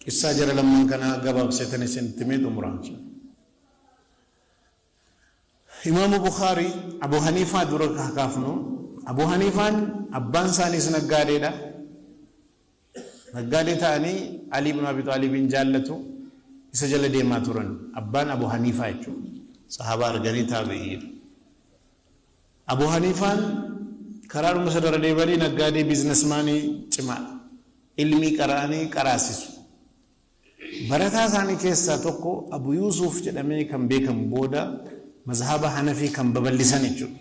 Qissaa jara lamman kanaa gabaabseetan isinitti himee xumura. Imaamu Bukhaarii Abu Haniifaa dura haa kaafnu. Abu Haniifaan abbaan isaaniis naggaadeedha. Naggaadee ta'anii Ali ibn Abi Xaalibiin jaallatu isa jala deemaa turan. Abbaan Abu Haniifaa jechuudha. Sahaabaa arganii taabi'iidha. Abu Haniifaan karaadhuma sanarra deemanii naggaadee biizinasmaanii cimaadha. Ilmii qara'anii qaraasisu. Barataa isaanii keessaa tokko Abu Yuusuuf jedhamee kan beekamu booda mazhaba Hanafii kan babal'isan jechuudha.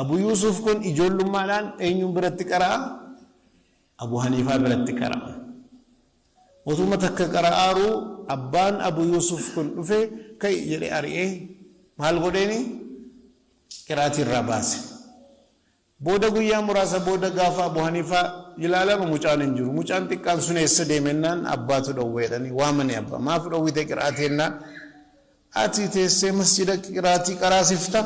Abu Yuusuuf kun ijoollummaadhaan eenyuun biratti qara'a? Abu Haniifaa biratti qara'a. Otuma takka qara'aaruu abbaan Abu Yuusuuf kun dhufee ka'i jedhee ari'ee maal godheeni? Qiraatii irraa baase. Booda guyyaa muraasa booda gaafa Abu Haniifaa ilaalanu mucaan hin jiru. Mucaan xiqqaan sun eessa deeme jennaan abbaatu dhowwe jedhanii waamanii abbaa. Maaf dhowwite qiraatii jennaan ati teessee masjida qiraatii qaraasifta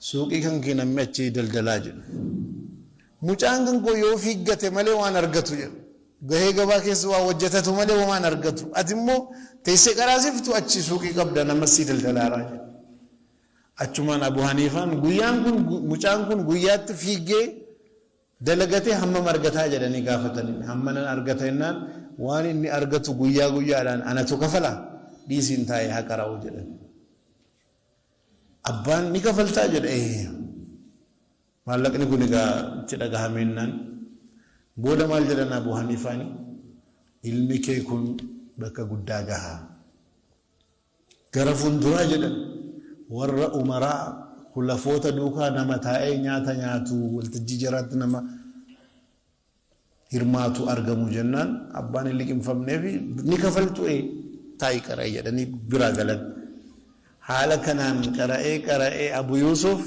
suuqii kan kee namni achii daldalaa jedhu. Mucaan kan koo yoo fiiggate malee waan argatu jedhu. Gahee gabaa keessa waa hojjetatu malee waan argatu. Ati immoo teessee qaraasiftu achi suuqii qabda nama sii daldalaaraa jedhu. Achumaan Abu Haniifaan guyyaan kun mucaan kun guyyaatti fiiggee dalagatee hammam argataa jedhanii gaafataniin. Hammanan argata jennaan waan inni argatu guyyaa guyyaadhaan anatu kafala dhiisiin taa'ee haa qara'u jedhan. Abbaan ni kafaltaa jedha ee. Maallaqni kun egaa itti dhagahameennaan booda maal jedhan Abu Haniifaani ilmi kee kun bakka guddaa gaha. Gara fuulduraa jedhan warra umaraa khulafoota duukaa nama taa'ee nyaata nyaatu waltajjii jaraatti nama hirmaatu argamu jennaan abbaan hin liqimfamneefi ni kafaltu ee taa'i qara'i jedhanii biraa galan. Haala kanaan qara'ee qara'ee Abu Yuusuf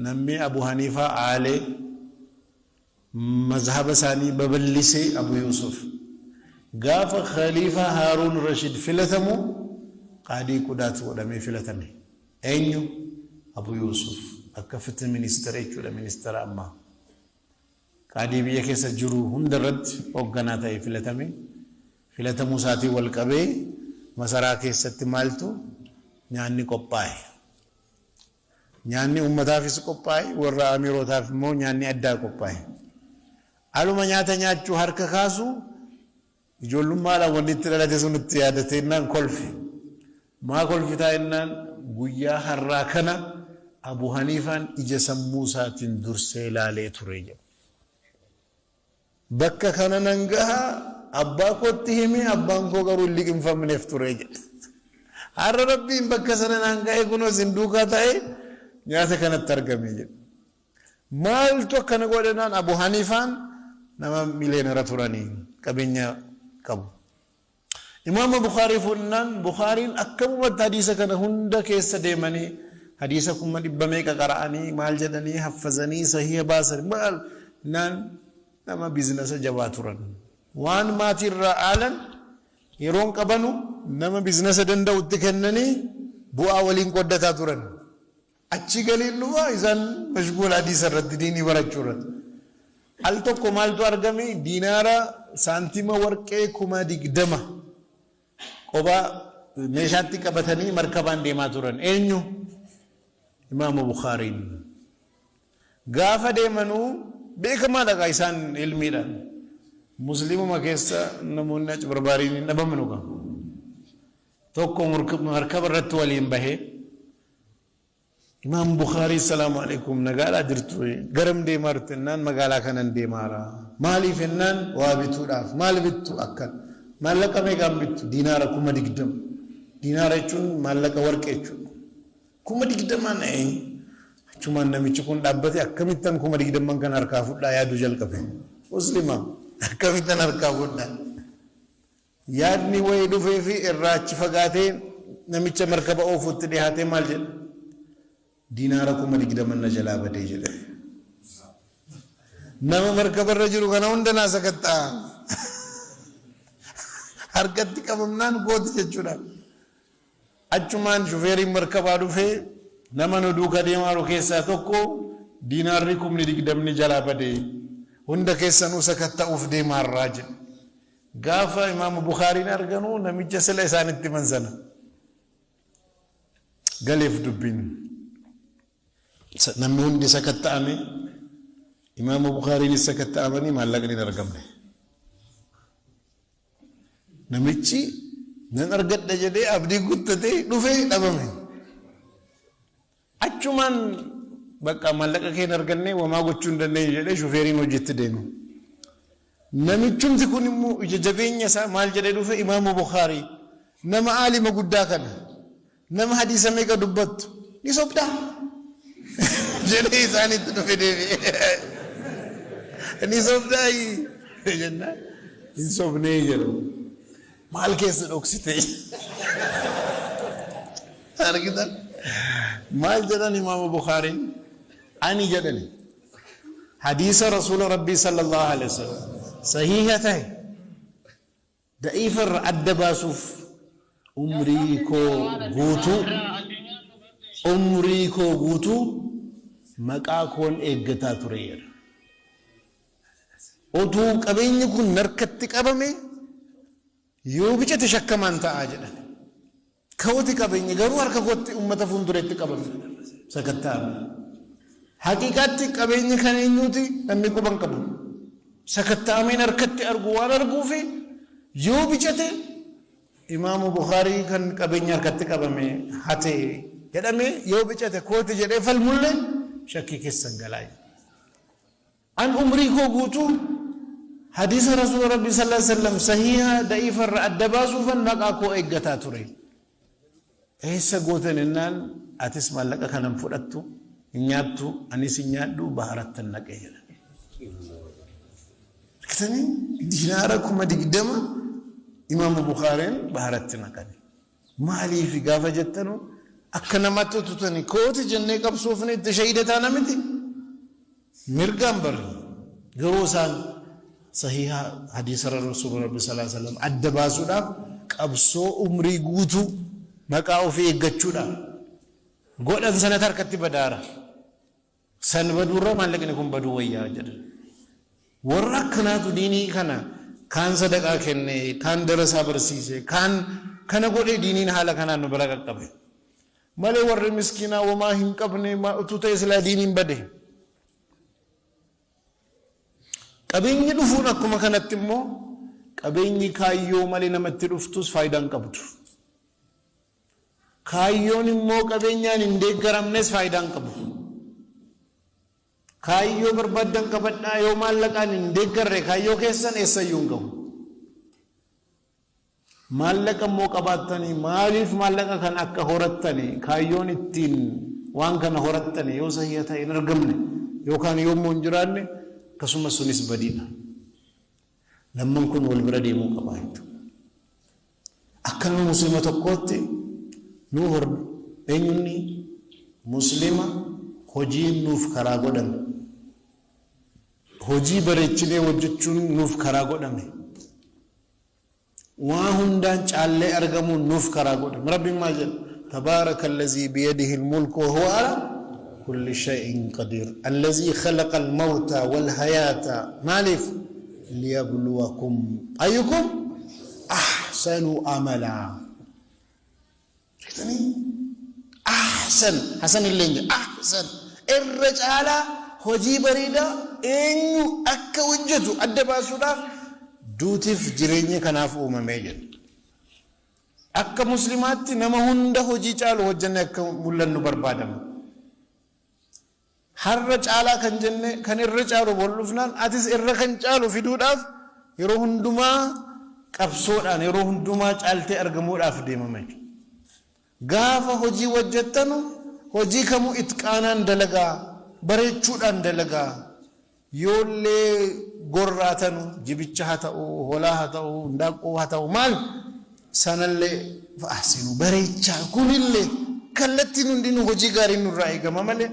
namni Abu Haniifaa aalee Mazhaba isaanii babal'ise Abu Yuusuf. Gaafa Khaliifaa Haaruun Rashiid filatamu Qaadii Qudaat godhamee filatame. Eenyu? Abu Yuusuf. Akka Fitih Minister jechuudha ministera ammaa. Qaadii biyya keessa jiru hunda irratti hoogganaa ta'ee filatame. Filatamuu isaatiin wal qabee masaraa keessatti maaltu nyaanni qophaa'e. Nyaanni ummataafis qophaa'e, warra amiirootaaf immoo nyaanni addaa qophaa'e. Aluma nyaata nyaachuu harka kaasu ijoollummaadhaan wanni itti dhalate sun itti yaadateennaan kolfe. Maa kolfitaa jennaan guyyaa har'aa kana Abu Haniifaan ija sammuu isaatiin dursee laalee ture jedhe. Bakka kana nan gaha abbaa kootti hime abbaan koo garuu hin liqimfamneef ture jedhe. Har'a Rabbiin bakka sana naan ga'e kunoo isin duukaa ta'e nyaata kanatti argame jedhe. Maaltu akkana godhe naan Abu Haniifaan nama mileenara turanii qabeenya qabu. Imaama Bukhaarii fuudhnaan Bukhaariin akkamumatti hadiisa kana hunda keessa deemanii hadiisa 400,000 meeqa qara'anii maal jedhanii haffazanii sahiha baasanii maal naan nama biizinasa jabaa turan. Waan maatii irraa aalan yeroon qabanu nama biizinasa danda'utti kennanii bu'aa waliin qooddataa turan. Achi galiin dhufa isaan mashguula hadiisa irratti diinii barachuu irratti. Al tokko maaltu argame diinaara saantima warqee 20,000 qophaa meeshaatti qabatanii markabaan deemaa turan. Eenyu? Imaamu Bukhaariin. Gaafa deemanuu beekamaadha kaa isaan ilmiidhaan. Muslimuma keessa namoonni aci barbaariin hin dhabamanu kaa. Tokko markaba irratti waliin bahee Imaam Bukhaarii salaamu alaikum nagaadhaa jirtu garam deemaa jirtu jennaan magaalaa kanan deemaara maaliif jennaan waa bituudhaaf maal bittu akkan maallaqa meeqaan bittu diinaara 20,000 diinaara jechuun maallaqa warqee jechuudha 20,000n achumaan namichi kun dhaabbate akkamittan 20,000n kan harkaa fudhaa yaaduu jalqabe muslima akkamittan harkaa fudhaa Yaadni wayii dhufeefii irraa achi fagaatee namicha markaba oofutti dhihaatee maal jedhe? Diinaara 20,000 na jalaa badee jedhe. Nama markaba irra jiru kana hunda naa sakatta'a. Harkatti qabamnaan kooti jechuudha. Achumaan shufeeriin markabaa dhufee nama nu duuka deemaaru keessaa tokko diinaarri 20,000 jalaa bade. Hunda keessanuu sakatta'uuf deemaarraa jedhe. Gaafa Imaamu Bukhaariin arganu namicha sila isaanitti himan sana. Galeef dubbiin. Namni hundi sakatta'ame, Imaamu Bukhaariinis sakatta'amanii maallaqni hin argamne. Namichi nan argadha jedhee abdii kuttatee dhufee dhabame. Achumaan bakka maallaqa kee hin arganne wamaa gochuu hin dandeenyu jedhee shufeeriin hojiitti deeme. Namichumti kun immoo ija jabeenya isaa maal jedhee dhufe? Imaamu Bukhaarii nama aalima guddaa kana, nama hadiisa meeqa dubbattu ni sobdaa jedhee isaanitti dhufe deebi'e. Ni sobdaa jennaan hin sobnee jedhu. Maal keessa dhoksite? Argitan? Maal jedhan Imaamu Bukhaariin? Ani jedhani hadiisa Rasuula Rabbii sallallahu alaihi wasallam sahiha tahe da'iifa irra adda baasuuf umrii koo guutuu umrii koo guutuu maqaa koon eeggataa ture jedha. Otuu qabeenyi kun narkatti qabame yoo bicate shakkamaan ta'a jedhan. Kooti qabeenyi garuu harka kootti ummata fuuldureetti qabame sakatta'ame. Haqiiqaatti qabeenyi kan eenyuuti namni quban qabu. Sakatta'ameen harkatti argu waan arguufi yoo bicate Imaamu Bukhaarii kan qabeenya harkatti qabame hate jedhame yoo bicate kooti jedhee falmullee shakkii keessan galaa jedha. An umrii koo guutuu hadiisa Rasuula Rabbii sallallaahu aleyhi wa sallam sahiiha da'iifa irraa adda baasuufan maqaa koo eeggataa ture. Eessa gootan jennaan atis maallaqa kana hin fudhattu, hin nyaattu, anis hin nyaadhu, baharattan naqe jedhan. Argitanii diinaara 20,000 Imaamu Bukhaariin baharatti naqani. Maaliifi gaafa jettanu akka namaatti ututani kooti jennee qabsoofne itti shahiida taana miti. Mirgaan barri garuu isaan sahiha hadiisa Rasuula Rabbi sallallahu alaihi wasallam adda baasuudhaaf qabsoo umrii guutuu maqaa ofii eeggachuudhaaf godhan sanatti harkatti badaara. San baduurra maallaqni kun baduu wayyaa jedhan. Warra akkanaatu diinii kana kaan sadaqaa kenne, kaan darasaa barsiise, kaan kana godhee diiniin haala kanaan nu bira qaqqabe. Malee warri miskiinaa womaa hin qabne utuu ta'e silaa diiniin bade. Qabeenyi dhufuun akkuma kanatti immoo qabeenyi kaayyoo malee namatti dhuftus faayidaa hin qabdu. Kaayyoon immoo qabeenyaan hin deeggaramnes faayidaa hin qabu. Kaayyoo barbaaddan qabadhaa, yoo maallaqaan hin deeggarre kaayyoo keessan eessayyuu hin gahu. Maallaqa immoo qabaattanii maaliif maallaqa kana akka horattani, kaayyoon ittiin waan kana horattani yoo sahiha ta'e hin argamne yookaan yoo immoo hin jiraanne akkasumas sunis badiidha. Lamman kun wal bira deemuu qaba jechuudha. Akka nama muslima tokkootti nuu hor eenyunni muslima hojiin nuuf karaa godhame. Hojii bareechinee hojjechuun nuuf karaa godhame. Waa hundaan caallee argamuun nuuf karaa godhame. Rabbiin maal jedha? Tabaaraka allazii biyadihi almulku wa huwa ala kulli shay'in qadiir. Allazii khalaqa almawta wal hayaata maaliif? Liyabluwakum ayyukum ahsanu amalaa. Argitanii? Ahsan, hasan illee hin jedhu. Ahsan irra caalaa hojii bareedaa eenyu akka hojjetu adda baasuudhaaf duutiif jireenyi kanaaf uumamee jedha. Akka muslimaatti nama hunda hojii caalu hojjenne akka mul'annu barbaadama. Har'a caalaa kan jenne kan irra caalu bor dhufnaan atis irra kan caalu fiduudhaaf yeroo hundumaa qabsoodhaan yeroo hundumaa caaltee argamuudhaaf deemama jechuudha. Gaafa hojii hojjettanu hojii kamuu itqaanaan dalagaa, bareechuudhaan dalagaa. Yoollee gorraatanu jibicha haa ta'u, hoolaa haa ta'u, indaaqqoo haa ta'u maal sanallee fa'aasinu bareechaa. Kunillee kallattiin hundinuu hojii gaariin nurraa eegama malee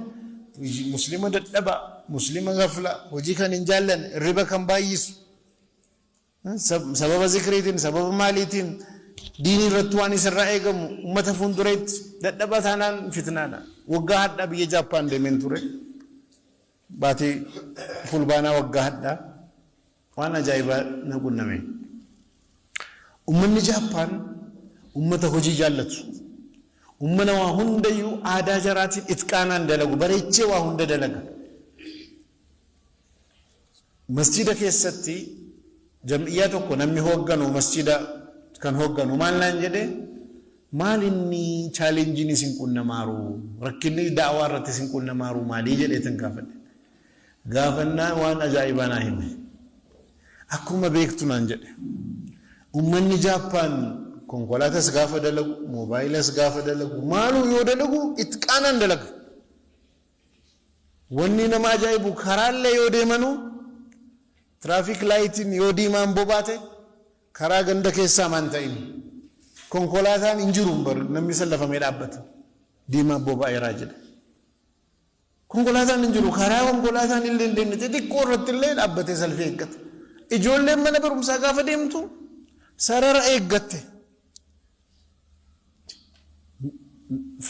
muslima dadhabaa, muslima gaflaa, hojii kan hin jaallanne, riba kan baay'isu, sababa zikriitiin, sababa maaliitiin diinii irratti waan isarraa eegamu ummata fuuldureetti dadhabaa taanaan fitnaadha. Waggaa hadhaa biyya Jaappaan deemeen ture. Baatii Fulbaanaa waggaa hadhaa waan ajaa'ibaa na qunname. Ummanni Jaappaan ummata hojii jaallatu. Ummana waa hundayyuu aadaa jaraatiin itqaanaan dalagu, bareechee waa hunda dalaga. Masjiida keessatti jam'iyyaa tokko namni hoogganu, masjiida kan hoogganu maal naan jedhe, maal inni chaalenjiin isin qunnamaaru, rakkinni da'awaa irratti isin qunnamaaru maalii jedheetan gaafadhe. Gaafannaan waan ajaa'ibaa naa hime. Akkuma beektu naan jedhe. Ummanni Jaappaan konkolaatas gaafa dalagu, moobaayilas gaafa dalagu, maaluu yoo dalagu itqaanaan dalaga. Wanni nama ajaa'ibu karaallee yoo deemanu traffic lightiin yoo diimaan bobaate karaa ganda keessaa maan ta'in konkolaataan hin jiru bar, namni sallafamee dhaabbata, diimaan boba'eeraa jedhe. Konkolaataan hin jiru, karaa konkolaataan illee hin deemne xixiqqoo irratti illee dhaabbatee salfii eeggata. Ijoolleen mana barumsaa gaafa deemtu sarara eeggatte.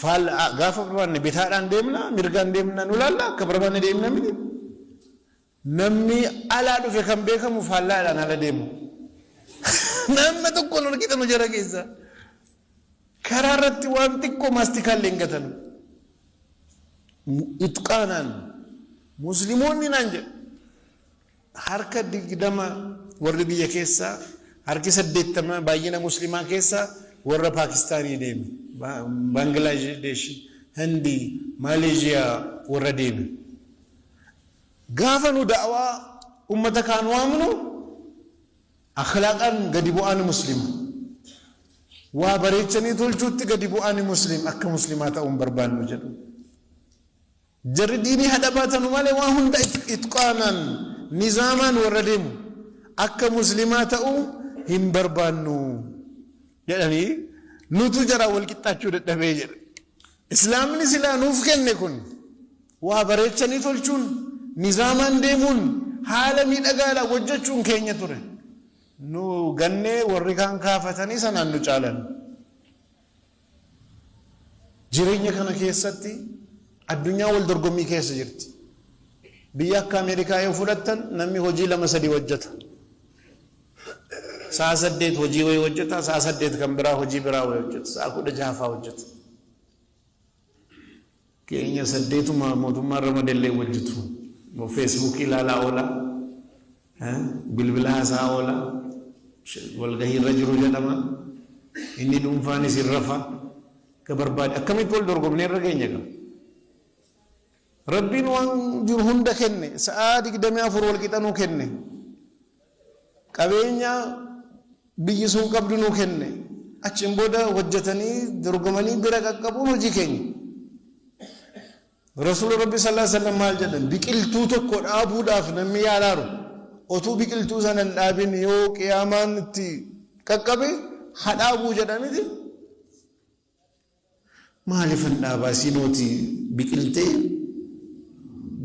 Faalla gaafa barbaanne bitaadhaan deemna, mirgaan deemna, nu laalla akka barbaanne deemna miti. Namni alaa dhufe kan beekamu faallaadhaan ala deemu. Nama tokkoon argitanu jara keessa. Karaa irratti waan xiqqoo maastikaallee hin gatanu. Itqaanaan Muslimoonni naan jedhu harka 20 warri biyya keessaa, harki 80 baay'ina Muslimaa keessaa warra Paakistaanii deeme. Baangilaadesh, Hindii, Maaleeshiyaa warra deeme. Gaafa nu da'waa ummata kaan waamnu akhlaaqaan gadi bu'aani Muslima. Waa bareechanii tolchuutti gadi bu'aani Muslim, akka Muslimaa ta'uu hin barbaannu jedhu. Jarri diinii hadha baatanu malee waa hunda itqaanaan nizaamaan warra deemu, akka Muslimaa ta'uu hin barbaannu jedhanii, nutu jaraan wal qixxaachuu dadhabee jedhe. Islaamni silaa nuuf kenne kun waa bareechanii tolchuun, nizaamaan deemuun, haala miidhagaadhaan hojjechuun keenya ture. Nu gannee warri kaan kaafatanii sanaan nu caalan. Jireenya kana keessatti addunyaa wal dorgommii keessa jirti. Biyya akka Ameerikaa yoo fudhattan namni hojii lama sadii hojjeta. Sa'a 8 hojii wayii hojjeta, sa'a 8 kan biraa hojii biraa wayii hojjeta, sa'a 16 fa'aa hojjeta. Keenya saddeetuma mootummaan ramadellee hojjetu. Feesbuukii ilaalaa oola, bilbila haasaa oola, walgahii irra jiru jedhama. Inni dhuunfaanis hin rafa. Akka barbaade akkamitti wal dorgomnee irra geenya gaa? Rabbiin waan jiru hunda kenne, sa'aa 24 wal qixa nuu kenne. Qabeenya biyyi sun qabdu nuu kenne. Achiin booda hojjetanii dorgomanii bira qaqqabuun hojii keenya. Rasuulli Rabbi sallallahu alaihi wasallam maal jedhan? Biqiltuu tokko dhaabuudhaaf namni yaalaaru otuu biqiltuu sana hin dhaabin yoo qiyaamaan itti qaqqabe ha dhaabuu jedha miti. Maaliifan dhaabaa isiinooti biqiltee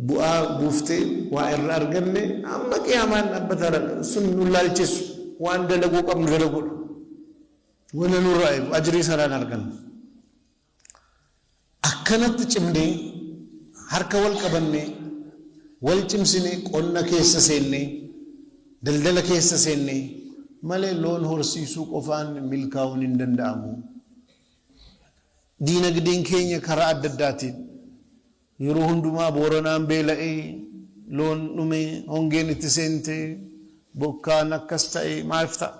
bu'aa buuftee waa irra arganne, amma qiyaamaan dhaabbataadha sun nu laalchisu, waan dalaguu qabnu dalaguudha. Wanna nurraa eegu ajrii sanaan arganna. Akkanatti cimnee, harka wal qabannee, wal cimsinee qonna keessa seennee, daldala keessa seennee malee loon horsiisuu qofaan milkaa'uun hin danda'amu. Diinagdeen keenya karaa adda addaatiin yeroo hundumaa Booranaan beela'ee, loon dhume, hongeen itti seente, bokkaan akkas ta'e maaliif ta'a?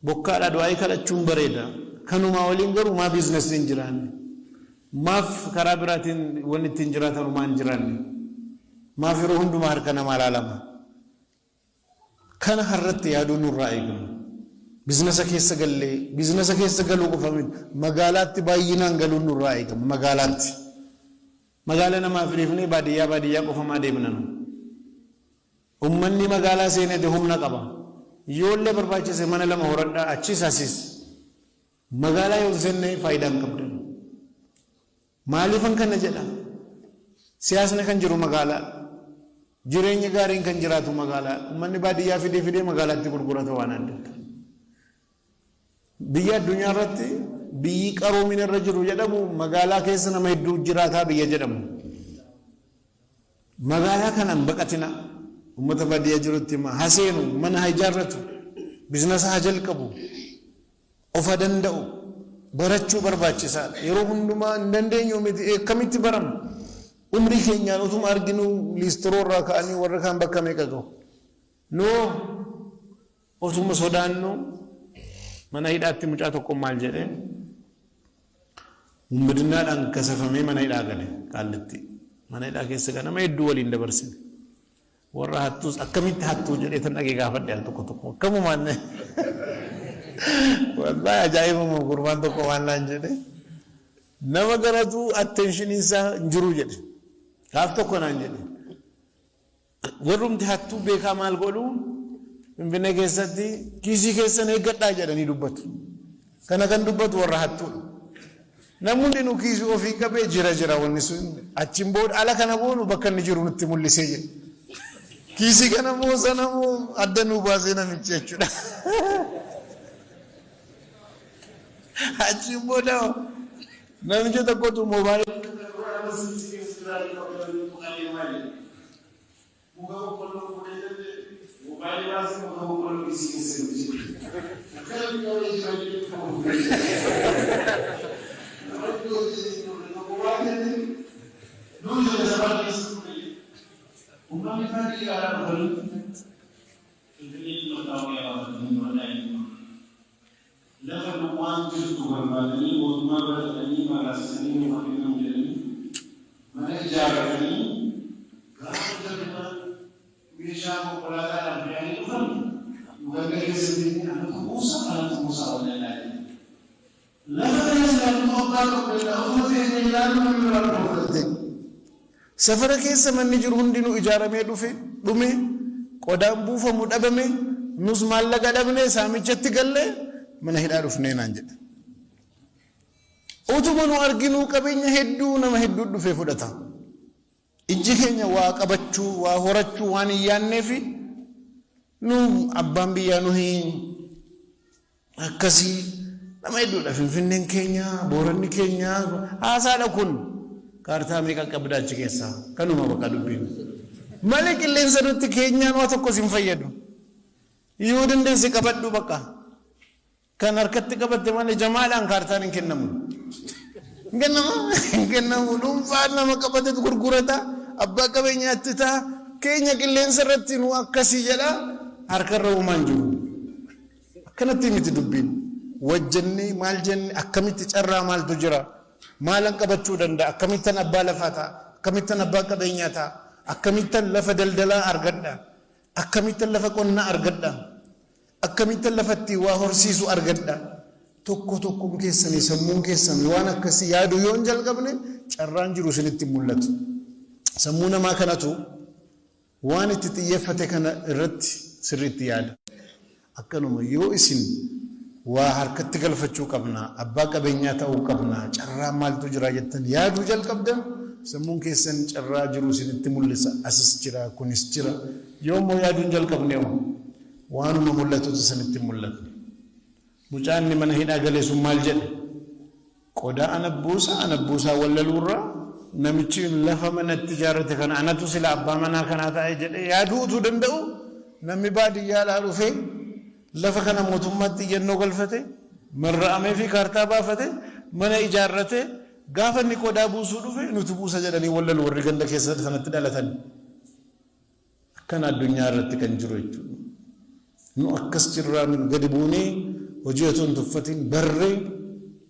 Bokkaadhaa du'aa'ii kadhachuun bareeda. Kanumaa waliin garuu maa biizinasni hin jiraanne? Maaf karaa biraatiin wanni ittiin jiraatanu maa hin jiraanne? Maaf yeroo hundumaa harka namaa laalama? Kana har'atti yaaduun nurraa eegama. Biizinasa keessa gallee, biizinasa keessa galuu qofa miti, magaalaatti baay'inaan galuun nurraa eegama, magaalaatti. Magaala namaaf dhiifnee baadiyyaa baadiyyaa qofa maa deemna nu? Ummanni magaalaa seenete humna qaba. Yoollee barbaachise mana lama horadhaa, achis asis. Magaalaa yoo hin seenne faayidaa hin qabdan. Maaliifan kana jedha? Siyaasni kan jiru magaalaa. Jireenyi gaariin kan jiraatu magaalaa. Ummanni baadiyyaa fidee fidee magaalaatti gurgurata waan adda addaa. Biyya addunyaa irratti biyyi qaroomina irra jiru jedhamu magaalaa keessa nama hedduu jiraataa biyya jedhamu. Magaalaa kana hin baqatina. Ummata baadiyyaa jirutti hima. Haa seenu, mana haa ijaarratu. Biizinasa haa jalqabu. Of haa danda'u. Barachuu barbaachisaadha. Yeroo hundumaa hin dandeenyu miti, akkamitti baramna? Umrii keenyaan utuma arginuu liistiroo irraa ka'anii warri kaan bakka meeqa gahu. Noo osuma sodaannu mana hidhaatti mucaa tokko maal jedhee, wumbidinnaadhaan kasafamee mana hidhaa gale Qaallitti. Mana hidhaa keessa ganama hedduu waliin dabarsine. Warra hattuus akkamitti hattuu jedhee tan dhaqee gaafadhe al tokko tokko, akkamumaan. Wallaahi ajaa'ibuma, gurbaan tokko maal naan jedhe, nama garatu attention isaa hin jiru jedhe. Gaaf tokko naan jedhe, warrumti hattuu beekaa maal godhu, Finfinnee keessatti kiisii keessan eeggadhaa jedhanii dubbatu. Kana kan dubbatu warra hattuudha. Namni hundinuu kiisii ofii qabee jira jira, wanni sun achiin booda ala kana boonu bakka inni jiru nutti mul'isee jedhe. Kiisii kana moo sana moo adda nuu baasee namichi jechuudha. Achiin booda namicha tokkotu moobaayilii muka boqqolloo fuudhee jedhe, moobaayilii baasee muka boqqolloo kiisii keessa galchee. Akkanatti qabee jira jedhee tokko fuudhee jira. Namatti hojii tokko waan jedhe, nuu jedhe safara keessa fuudhee jedhe. Uummanni baadiyyaadhaa dhufanii Finfinneetti mattaawoqiyaa baafatanii waraqaa eenyummaa lafa duwwaan jirtu barbaadanii mootummaa bira dhaqanii marraasisanii nuuf haa kennamu jedhanii mana ijaarratanii, gaafa jarri mana meeshaa konkolaataadhaan fe'anii dhufan, nu ganda keessa teenyee anatu buusa anatu buusa wallallaa jenna. Lafa kana silaa nutu abbaa qabu danda'a otuma teenyee ilaallu namni biraa dhufa fudhate. Safara keessa manni jiru hundinuu ijaaramee dhufe dhume, qodaan buufamu dhabame, nus maallaqa dhabne, saamichatti galle, mana hidhaa dhufnee naan jedhe. Utuma nu arginuu qabeenya hedduu nama hedduu dhufee fudhata. Ijji keenya waa qabachuu, waa horachuu waan hin yaadneefi, nu abbaan biyyaa nuhi akkasii nama hedduudha. Finfinneen keenya, Booranni keenya haasaadha kun. Kaartaa meeqa qabda achi keessaa? Kanuma bakka dubbiin. Malee qilleensa nutti keenyaan waa tokkos hin fayyadu. Yoo dandeesse qabadhu bakka. Kan harkatti qabatte malee jamaadhaan kaartaan hin kennamu. Hin kennamu? Hin kennamu. Dhuunfaan nama qabatetu gurgurata. Abbaa qabeenyaatti ta'a. Keenya qilleensa irratti nu akkasii jedha. Harkarra uumaan jiru. Akkanatti miti dubbiin. Wajjannee maal jenne, akkamitti carraa maaltu jira? Maalan qabachuu danda'a? Akkamittan abbaa lafaa ta'a? Akkamittan abbaa qabeenyaa ta'a? Akkamittan lafa daldalaa argadha? Akkamittan lafa qonnaa argadha? Akkamittan lafa ittiin waa horsiisu argadha? Tokko tokkoon keessanii sammuun keessan waan akkasii yaaduu yoo hin jalqabne, carraan jiru isinitti hin mul'atu. Sammuu namaa kanatu waan itti xiyyeeffate kana irratti sirriitti yaada. Akkanuma yoo isin waa harkatti galfachuu qabna, abbaa qabeenyaa ta'uu qabna, carraa maaltu jira jettan yaaduu jalqabdan, sammuun keessan carraa jiru isinitti mul'isa. Asis jira, kunis jira. Yoo immoo yaaduu hin jalqabne hoo, waanuma mul'atutu isinitti hin mul'atu. Mucaan inni mana hidhaa gale sun maal jedhe? Qodaa ana buusaa ana buusaa wallaluurraa, namichi lafa manatti ijaarrate kana anatu sila abbaa manaa kanaa ta'e jedhee yaaduu utuu danda'u, namni baadiyyaadhaa dhufee lafa kana mootummaatti iyyannoo galfate, marra'amee fi kaartaa baafate, mana ijaarrate, gaafa inni qodaa buusuu dhufe nutu buusa jedhanii wallalu warri ganda keessa sanatti dhalatan. Akkana addunyaa irratti kan jiru jechuudha. Nu akkas jirraan gadi buunee hojii otoo hin tuffatin barree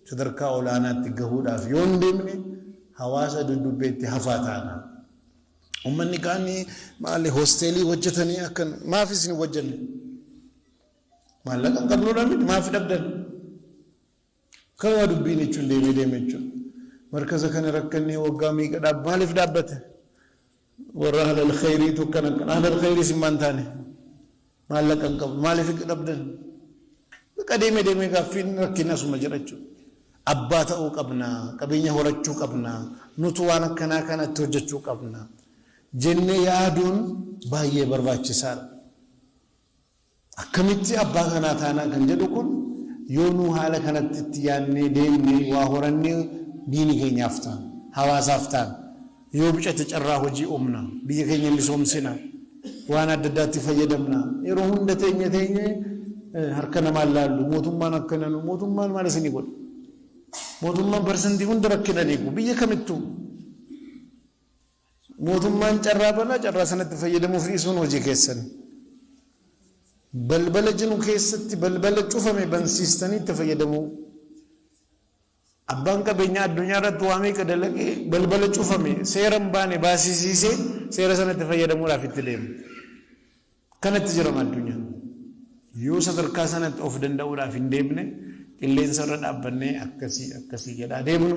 sadarkaa olaanaatti gahuudhaaf yoo hin deemne, hawaasa dudubbeetti hafaa taana. Uummanni kaan maali hosteelii hojjetanii akkan, maaf isin hin hojjenne? Maallaqa hin qabnuudha miti, maaf dhabdan? Kanuma dubbiin jechuun deemee deeme jechuudha. Markaza kana rakkannee waggaa meeqa dhaab, maaliif dhaabbate? Warra ahlal khayriitu akkana akkana. Ahlal khayriis hin maan taane. Maallaqa hin qabnu. Maaliif dhabdan? Bakka deemee deemee gaaffiin rakkinni asuma jira jechuudha. Abbaa ta'uu qabna. Qabeenya horachuu qabna. Nutu waan akkanaa kanatti hojjechuu qabna jennee yaaduun baay'ee barbaachisaadha. Akkamitti abbaa kanaa taanaa kan jedhu kun, yoo nuu haala kanatti itti yaadnee deemne, waa horannee diini keenyaaf taana, hawaasaaf taana. Yoo bicate carraa hojii uumna, biyya keenya misoomsina, waan adda addaatti fayyadamna. Yeroo hunda teenye teenye Harka namaan laallu, mootummaan akkana nu, mootummaan maal isinii godha? Mootummaan parsantii hunda rakkina beeku biyya kamittuu. Mootummaan carraa banaa, carraa sanatti fayyadamuuf dhiisuun hojii keessan. Balbala jiru keessatti balbala cufame bansiistanii itti fayyadamuu. Abbaan qabeenyaa addunyaa irratti waa meeqa dalagee balbala cufame seera hin baane baasisiisee seera sanatti fayyadamuudhaaf itti deema. Kanatti jirama addunyaan. Yoo sadarkaa sanatti of danda'uudhaaf hin deemne, qilleensa irra dhaabbannee akkasii akkasii jedhaa deemnu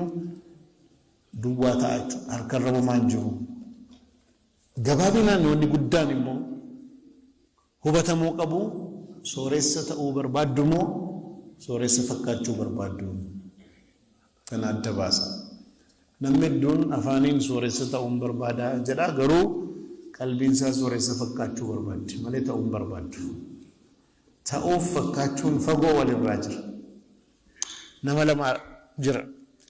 duwwaa ta'a jechuudha. Harkarra homaa hin jiru. Gabaabinaan wanni guddaan immoo hubatamuu qabu, sooressa ta'uu barbaaddu moo sooressa fakkaachuu barbaaddu? Kana adda baasa. Namni hedduun afaaniin sooressa ta'uun barbaada jedha, garuu qalbiin isaa sooressa fakkaachuu barbaaddi malee ta'uu hin barbaaddu. Ta'uuf fakkaachuun fagoo walirraa jira. Nama lama jira.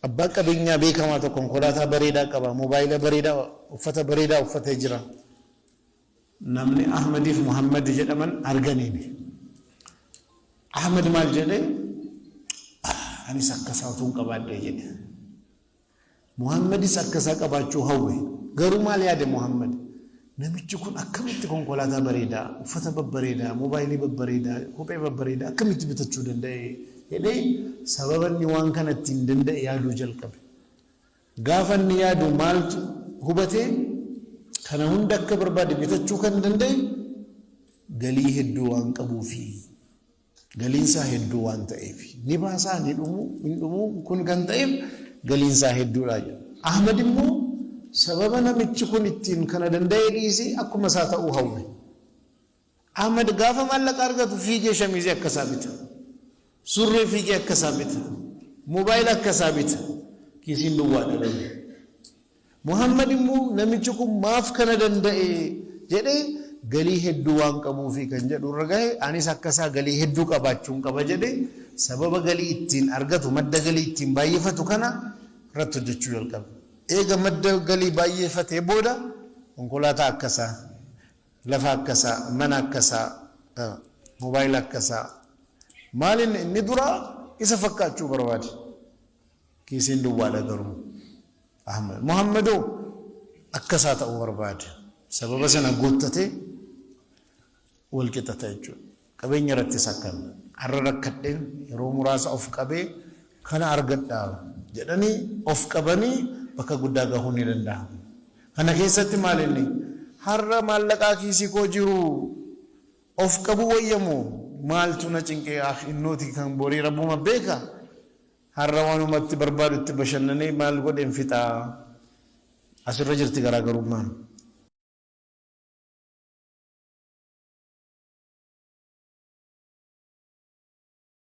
Abbaa qabeenyaa beekamaa tokko konkolaataa bareedaa qaba, moobaayila bareedaa, uffata bareedaa uffatee jira. Namni Ahmadiif Muhammad jedhaman arganiini. Ahmad maal jedhe? Anis akka isaa utuun qabaadhee jedhe. Muhammadis akka isaa qabaachuu hawwe. Garuu maal yaade Muhammad? Namichi kun akkamitti konkolaataa bareedaa, uffata babbareedaa, moobaayilii babbareedaa, kophee babbareedaa akkamitti bitachuu danda'e jedhee sababa inni waan kana ittiin danda'e yaaduu jalqabe. Gaafa inni yaadu maaltu hubate? Kana hunda akka barbaade bitachuu kan danda'e galii hedduu waan qabuufi. Galiin isaa hedduu waan ta'eefi. Ni baasaa ni dhumu, hin dhumu, kun kan ta'eef galiin isaa hedduudha jedha. Ahmad immoo sababa namichi kun ittiin kana danda'ee dhiisee akkuma isaa ta'uu hawwe. Ahmad gaafa maallaqa argatu fiigee shamiizii akka isaa bita. Surree fiigee akka isaa bita. Moobaayila akka isaa bita. Kiisiin duwwaadha garuu. Muhammad immoo namichi kun maaf kana danda'e jedhee, galii hedduu waan qabuufi kan jedhu irra gahe, anis akka isaa galii hedduu qabaachuun qaba jedhee sababa galii ittiin argatu, madda galii ittiin baay'ifatu kana irratti hojjechuu jalqabe. Eega madda galii baay'ifatee booda konkolaataa akka isaa, lafa akka isaa, mana akka isaa, moobaayila akka isaa. Maal inni duraa isa fakkaachuu barbaade. Kiisiin duwwaadha garuu. Ahmad. Muhammadoo akka isaa ta'uu barbaade. Sababa sana guuttatee wal qixa ta'e jechuudha. Qabeenya irrattis akkana. Har'a rakkadheen yeroo muraasa of qabee kana argadha jedhanii of qabanii bakka guddaa gahuun ni danda'ama. Kana keessatti maal inni har'a maallaqaa kiisii koo jiru of qabuu wayyamoo, maaltu na cinqee, innooti kan borii rabbuma beeka, har'a waanumatti barbaadu itti bashannanee maal godheen fixaa? Asirra jirti garaagarummaan.